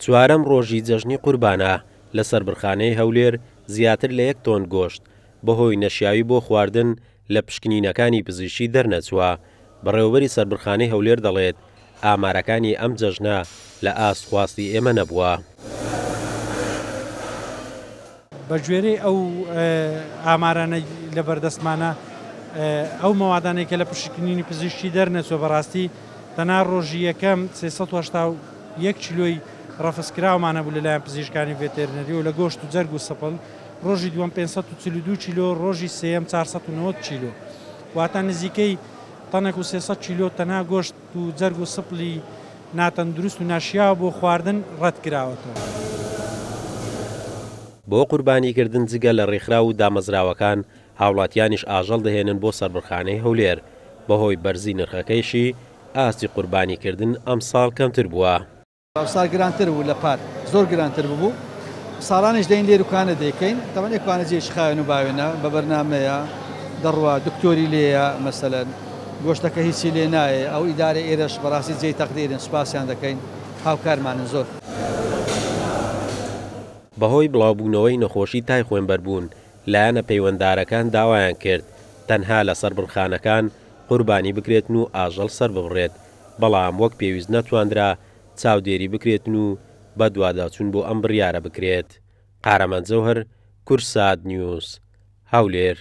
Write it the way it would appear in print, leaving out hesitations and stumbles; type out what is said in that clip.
چوارەم ڕۆژی جەژنی قوربانە، لە سەربڕخانەی هەولێر زیاتر لە یەک تۆن گۆشت بەهۆی نەشیاوی بۆ خواردن لە پشکنینەکانی پزیشکی دەرنەچووە، بەڕێوەبەری سەربڕخانەی هەولێر دەڵێت، ئامارەکانی ئەم جەژنە لە ئاست خواستی ئێمە نەبووە. بەگوێرەی ئەو ئامارانەی لەبەردەستمانە، ئەو مەوادانەی کە لە پشکنینی پزیشکی دەرنەچووە بەڕاستی تەنها ڕۆژی یەکەم 381 کیلۆی ڕەفزکراومان هەبوو لەلایەن پزیشکانی ڤێتێرنەریەوە لە گۆشت و جەرگ و سپڵ، ڕۆژی دووەم 542 کیلۆ، ڕۆژی سێیەم 490 کیلۆ. واتە نزیکەی تەنێک و 300 کیلۆ تەنها گۆشت و جەرگ و سپڵی ناتەندروست و ناشیاو بۆ خواردن ڕەتکراوەتەوە. بۆ قوربانیکردن جگە لە ڕێکخراو و دامەزراوەکان، هاوڵاتیانیش ئاژەڵ دەهێنن بۆ سەربڕخانەی هەولێر، بەهۆی بەرزی نرخەکەیشی ئاستی قوربانیکردن ئەمساڵ کەمتر بووە. ئەوساڵ گرانتر بوو لە پار زۆر گرانتر ببوو ساڵانیش دەین لێر و کانە دەیکەین تەبعەن ئێ کوانە جێیەکی خاوێن و باوێنە بە بەرنامەیە دەڕوا دکتۆری لێیە مەسەلەن گۆشتەکە هیچی لێ نایێ ئەو ئیدارەی ئێرەش بەڕاستی جێی تەقدیرن سوپاسیان دەکەین هاوکارمانن زۆر. بەهۆی بڵاوبوونەوەی نەخۆشی تای خوێنبەربوون، لایەنە پەیوەندارەکان داوایان کرد تەنها لە سەربڕخانەکان قوربانی بکرێتن و ئاژەڵ سەرببڕێت، بەڵام وەک پێویست نەتواندرا چاودێری بکرێتن و بەدواداچوون بۆ ئەم بڕیارە بکرێت. قارەمان جەوهەر، کوردسات نیوز، هەولێر.